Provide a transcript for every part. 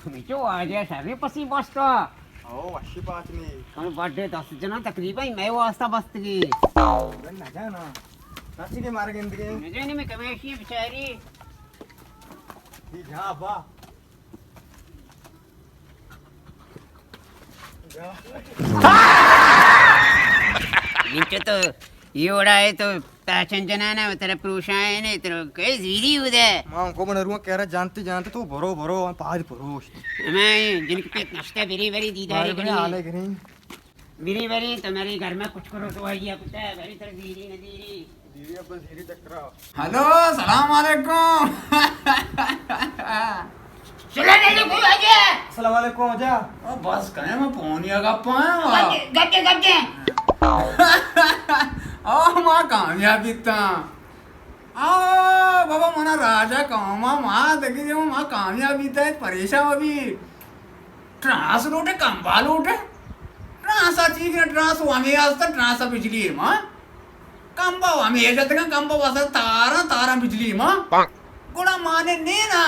تمہیں چو واجہ شریں پسی بستا۔ او، وشی پاچنی۔ ہمیں برتھ ڈے دست جنا تقریباً مئے واسطہ بستگی۔ من نہ جانا۔ کسی کے مارے گندگی؟ نہ جانے میں کمیشی بیچاری۔ یہ جا با۔ انچو تو یہ وڑا ہے تو پہچان جنانا ترا پروشائے نے، ترا کئی زیری ہو دے۔ ماں کو من رواں کہہ رہا جانتے جانتے تو برو برو پاج پروش۔ ہمیں جن کے پیت نشتے بری بری دیداری بارے بنے کنی۔ حالے کنی۔ بری بری تو میرے گھر میں کچھ کرو تو آئیا کتا ہے، بری تر زیری نہ زیری۔ زیری اب زیری چکرا۔ ہلو، سلام علیکم۔ سلام علیکم واجہ۔ السلام علیکم واجہ۔ او بس کہیں میں پونی گپا۔ گپ دے، گپ دے، گپ دے۔ او ما کامیاب بیتا۔ او بابا منا راجا کاما ما دگی ما کامیاب بیتا، پریشان بھی۔ ٹرانس لوٹے، کمبا لوٹے۔ ٹرانس آ چیز نہ، ٹرانس وہ ہمیں آستا، ٹرانس آ بجلی ہے ما۔ کمبا ہمیں جتگا، کمبا واسطہ تاراں، تاراں بجلی ما۔ گڑا مانے نے نا۔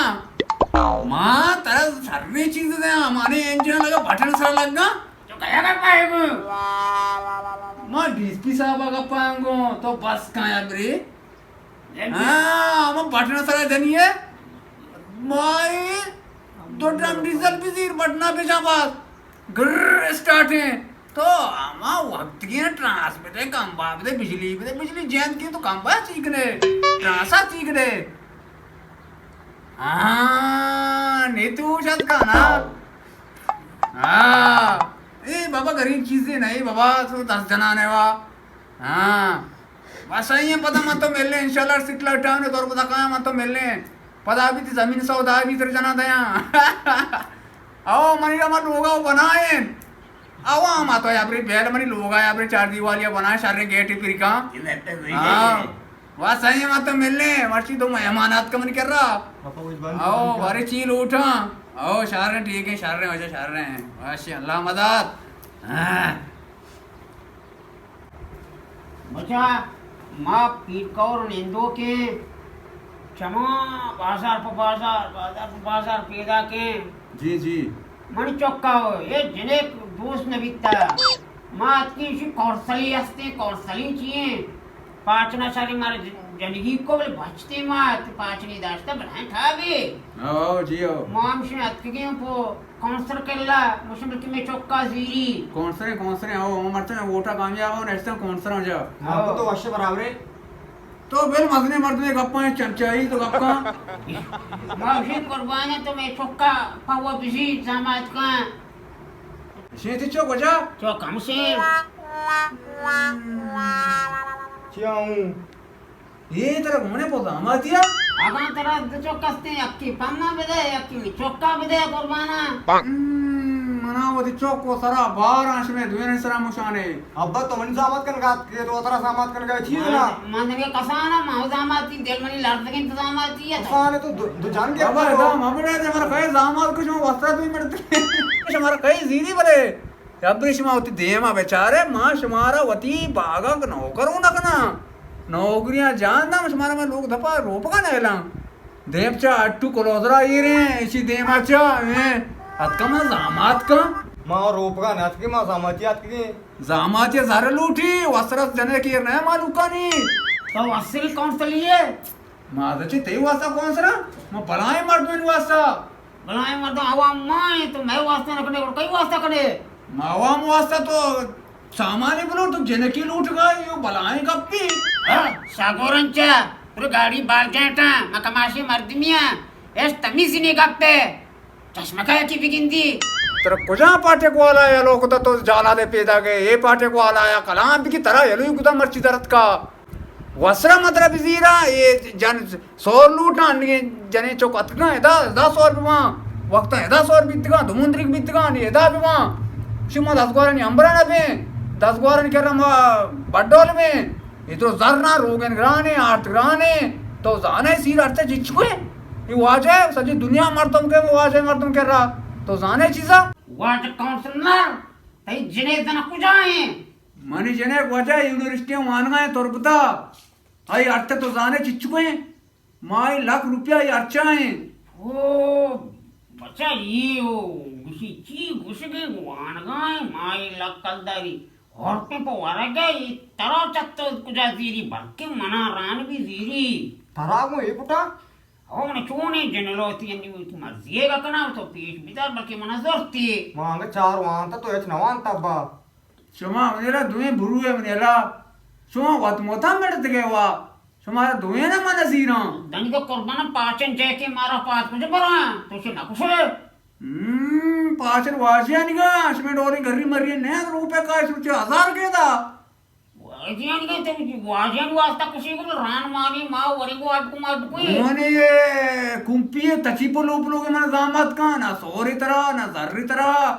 ما ترا سرے چیز دے، مانے انجن لگا، بٹن سر لگا۔ تو کیا کر پائے گو؟ ما ڈی ایس پی صاحب کا پائیں گو، تو بس کایا بری۔ ہاں، ما بٹن سر جنی ہے۔ مائی دو ڈرم ڈیزل بزیر بٹنا پہ جا باز۔ گر اسٹارٹ ہیں۔ تو ہما وقت کی ٹرانس بدے، کمبا بدے، بجلی بدے، بجلی جیند کی تو کمبا چیکنے، ٹرانسا چیکنے۔ ہاں، نی تو شد کا نا۔ ہاں، اے بابا غریب چیزیں نہیں بابا، تو دس جنانے وا۔ ہاں۔ بس آئی ہیں پدا من تو ملیں، انشاءاللہ سکلا ٹاؤن دور پدا کایا من تو ملیں۔ پدا بھی تی زمین سودا بھی تر جنا دیاں۔ او منی را من لوگا بنائیں۔ او ہم تو یا بری بیل منی لوگا یا بری چار دیوالیا بنائیں، شر گیٹ پر کا۔ ہاں۔ بس آئی ہیں من تو ملیں، مرچی تو مہمانات کا من کر رہا۔ او بارے چی لوٹاں۔ او شر ٹھیک ہے، شر ہیں، وجہ شر ہیں۔ ماشاءاللہ مدد۔ ہاں۔ بچا، ما پیر کور نندوکیں، چما بازار پہ بازار، بازار پہ بازار پیداکیں۔ جی، جی۔ منی چکا ہو، اے جنک دوست نہ بیتا۔ ما اتکیں شی کونسلی ہستیں، کونسلی چی ہیں؟ پاچنا ساری مارا ج-، جنگی کو بلے بچتے ما، ات پاچنی داشتا بلائیں ٹھابے۔ او، جی، او۔ ما ہم شی اتکگیں پو کونسر کلا، مشن بلکہ میں چکا زیری۔ کونسریں، کونسریں، او، ہمو مرچاں ووٹا کامیاب ہو، نشتن کونسراں جا۔ ہاں، تو وش برابرے۔ تو بل مزنیں مردمے گپاں چمچائی تو گپاں۔ ما وشیں قربان ہے تو میں چکا پاوا بزی زامات کاں۔ شیں تی چک وجہ؟ چک ہمشیں۔ چیا ہوں؟ اے ترا گونے پہ زاماتی ء؟ اگاں ترا دو چک استیں، یکی پما بدے، یکی منی چکا بدے قربانا۔ ہم، منا وتی چک و سرا بار آں، شمے دوئینانی سرا مشانے۔ ابا تو منی زامات کنگا ات کہ تو ترا زامات کنگا چیز نا۔ من دگہ کسانا، ما زاماتی، دل منی لرزگیں تو زاماتی ہے۔ کسانے تو دو، دو جان کے ابا ادا مبڑے دے، مر کئے زامات کچھ وسرا دوئی مرد۔ شمارا کئی زیری بلے۔ ابری شما وتی دیما بچارے، ما شمارا وتی باگا نوکر اوں نہ کناں۔ نوکریاں جان داں، شمارا ما لوگ دپا روپگا نہ ہلاں۔ دیم چا اٹو کلوزرا ایریں، اسی دیما چا، ایں، اتکا ما زامات کن۔ ما روپگا نہ اتکیں، ما زاماتی اتکیں۔ زاماتی زر لوٹی، وسرت جنے کیر نہ مالوکانی۔ تو اصل کونسلی ہے؟ ما تو چی تئی واسطہ کونسرا؟ ما بلائیں مردمانی واسطہ۔ بلائیں مردم عوام ما ہیں، تو مئے واسطہ نہ کنے، اور کئی واسطہ کنے؟ ما عوام واسطہ تو سامانی بلوٹ، تو جنکی لوٹ گئے، یو بلائیں گپی۔ ہاں، ساگورن چا، پورے گاڑی بال جیٹاں، ما کماشی مردمیاں، ایش تمیزی نے گپے۔ چشمہ کا یکی بگندی۔ ترا کجا پاٹے گوالا یا لوگ تو جالا دے پیدا گئے، اے پاٹے گوالا یا کلام بگی ترا یلوی گدا مرچی درت کا۔ وسرا مدرا بزیرا، اے جن سور لوٹاں، نگے جنے چوک اتکاں، ادا، ادا سور بواں، وقتا ادا سور بیتگاں، دو مندریک بیتگاں، نی ادا بواں۔ شما دزگوارانی امبرا نہ بیں، دزگوارانی کرا ما بڈول بیں۔ اے تو زر نہ، روگن گرانے، آرت گرانے، تو زانے سیر ارتے چچکوے۔ اے واجہ سجی دنیا مردم کے، واجہ مردم کرا، تو زانے چیزا؟ واجہ کونسلر، تئی جنے زنا کجا ہیں؟ منی جنے واجہ یونیورسٹی وانگا ہیں تربتا۔ آئی ارتے تو زانے چچکوے؟ ماہی لکھ روپیہ ای ارچا ہیں۔ او، بچا، اے او گوشی چی گوشگے؟ وانگائیں مائی لکل داری، ہورتیں پہ ورگے، اے ترا چت کجا زیری؟ بلکہ منا ران بھی زیری۔ ترا گوں اے پٹا؟ او من چونیں جنلوتی انی وتی مرضی ء کنا، تو پیش بدار، بلکہ منا زرتی۔ ما انگا چار وانتا، تو ہچ نہ وانتا با۔ شما منی را دوئیں بروئے منی را۔ شما وت موتا مڑتگے وا۔ شما دوئیں نہ من زیراں۔ دنگا قربان پاچن جے کہ مارا پاس کجا براں، تو چے نہ کشے؟ ہم، پاچن واجیانگا، شمے ڈولی گری مری نہ روپے کا سوچے ہزار کے دا۔ واجیانگا تو واجیان واسطہ کشی کو ران مانی ما وری کو اٹ کو مٹ کوئی۔ گونے یہ کمپی تچی پلو پلو کے من زامت کا، نہ سوری ترا، نہ زری ترا۔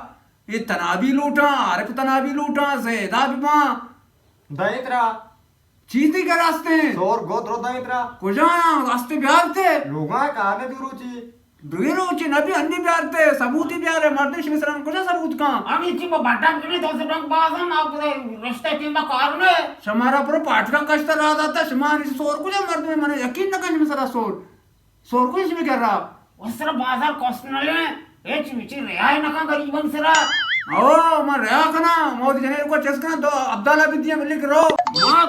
یہ تنابی لوٹاں، عارف تنابی لوٹاں، زیدا بھی ماں۔ دائیں ترا۔ چیزی کہ راستے؟ سور گو درو دائیں ترا۔ کجا راستے بیارتے؟ لوگاں کارنے دو روچی۔ دوی روچی نبی انی بیارتے، ثبوتی بیارے، مردے شمی سرم کجا ثبوت کن؟ ہمیں چی با بٹا کنے دو سے ڈنگ بازن، آپ رشتہ ٹیم با کارنے۔ شمارا پر پاٹکا کشتا را داتا، شما نی سور کجا مردمے؟ من یقین نہ کن شمی سرا سور۔ سور کجا شمی کرا؟ وسرا بازار کوست نہ لے، اے چی چی رعای نہ کن غریبن سرا۔ او، من رعا کنا، موت جنے کو چس کنا، دو عبداللہ بھی دیا ملک رو۔ ما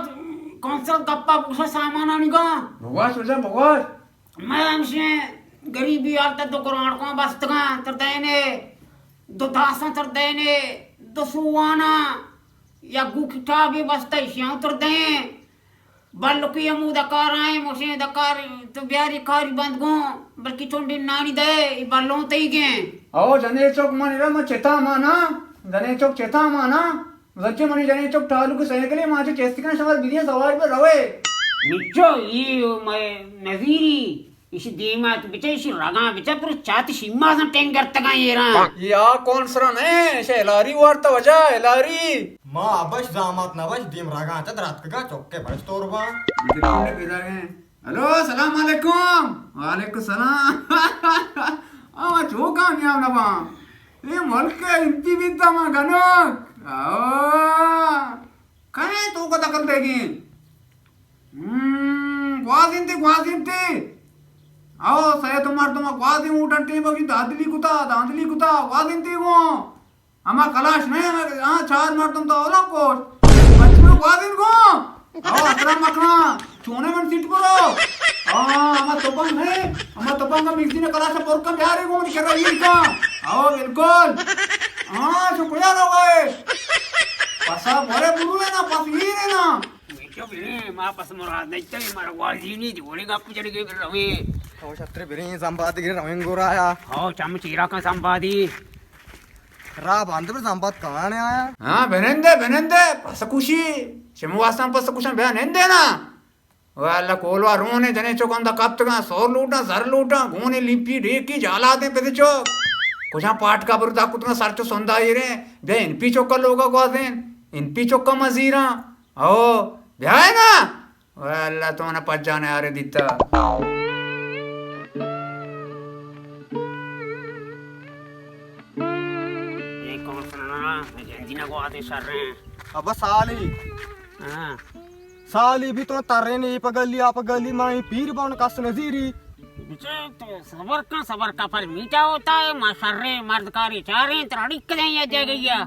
کونسل گپا بوشا سامان آنی گا۔ بگواش وجہ بگواش۔ میں ہمشے غریبی حالت دو گرانڈکاں بستگاں تر دینے، دو داساں تر دینے، دو سوانا، یا گو کتابی بستہ ایشیاں تر دیں۔ بلکہ ہمودا کار آئیں، مشین دا کار تو بیاری کاری بند گوں، بلکہ چنڈی نانی دے، ای بلوں تئی گیں۔ او جنے چوک من را ما چتا مانا، جنے چوک چتا مانا، زچے منی جنے چوک ٹالو کے سائیکلے ما چے چیستی کنا شمار بیدیا سوار پر روے۔ مچو، ای مئے نظیری، ایشی دیما تو بچا، ایشی رگاں بچا، پر چات شیما زن ٹینگ گرتگاں ایران۔ یا کون سرا نہ، ایشی ہلاری وارتا وجہ، ہلاری۔ ما ابش زامات نبش دیم رگاں چہ دراتکگاں چکے بڑش تور باں۔ ہلو، سلام علیکم۔ وعلیکم سلام۔ آ، ما چو کامیاب نباں۔ اے ملک انتی بیتا ما گنوک۔ آ، کئے تو کو دخل دے گی؟ ہم، گوازینتی، گوازینتی۔ آؤ، سید مردم گوازین اوٹن ٹیم بگی دادلی کتا، داندلی کتا، گوازینتی گوں۔ ہما کلاش نہ، ہاں، چار مردم تو اولا کوش۔ بچ میں گوازین گوں۔ او، اترا مکنا۔ چونے من سیٹ برو۔ ہاں، ہما تپنگ نہ، ہما تپنگ کا مگزین کلاش پر کم یارے گوں، من کرا یہ کا۔ او، بالکل۔ ہاں، شو کجا رو گئے؟ پسا بھرے برو ہے نا، پس یہ ہے نا۔ میٹھو بلے، ما پس مراد نہیں چلے، مارا گوازی نہیں، جوڑے گپ چڑھ گئے، پھر رویں۔ او، شتر بریں، زمباد گرے رویں گورا آیا۔ او، چم چیرا کا زمبادی۔ را باندے پر زمبات کمانے آیا۔ ہاں، بنندے، بنندے، پس کشی۔ شمو واسطہ پس کشن بیا نندے نا۔ او اللہ، کولوا رونے جنے چوک اندا کپتگاں، سور لوٹاں، زر لوٹاں، گونے لیمپی ڈیکی جالا دیں پدے چوک۔ کجا پاٹ کا بردا کتنا سر چو سندا ایرے، بیا ان پی چوک کا لوگا گوازین، ان پی چوک کا مزیراں۔ او، بیا نا۔ او اللہ، تو منا پجانے آرے دیتا۔ اے کون سنا؟ جندی نہ گواتے شر ہیں۔ ابا سالی۔ ہاں۔ سالی بھی تو ترے نے، اے پگلی، آ پگلی، مائی پیر بان کس نزیری۔ بچے تو صبر کن، صبر کا پھل میٹھا ہوتا ہے۔ ما شریں مرد کاری چاریں، ترا اڑیک دیں یا جے گئی ہے۔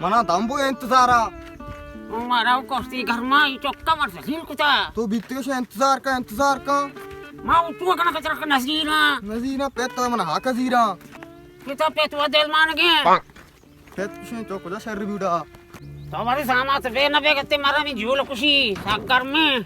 منا دمبو انتظارا۔ او مارا او کوشتی گھر ما ای چکا مر سیل کتا۔ تو بیتے شے انتظار کا، انتظار کا۔ ما او تو کنا کچرا کا نزیرا۔ نزیرا پیتا من ہا کزیرا۔ پیتا پیت و دل مان گئے۔ پت کشیں تو کجا شر بیوڑا؟ تو مری ساما سے بے نہ بے گتے مارا می جول کشی ساک گرمیں۔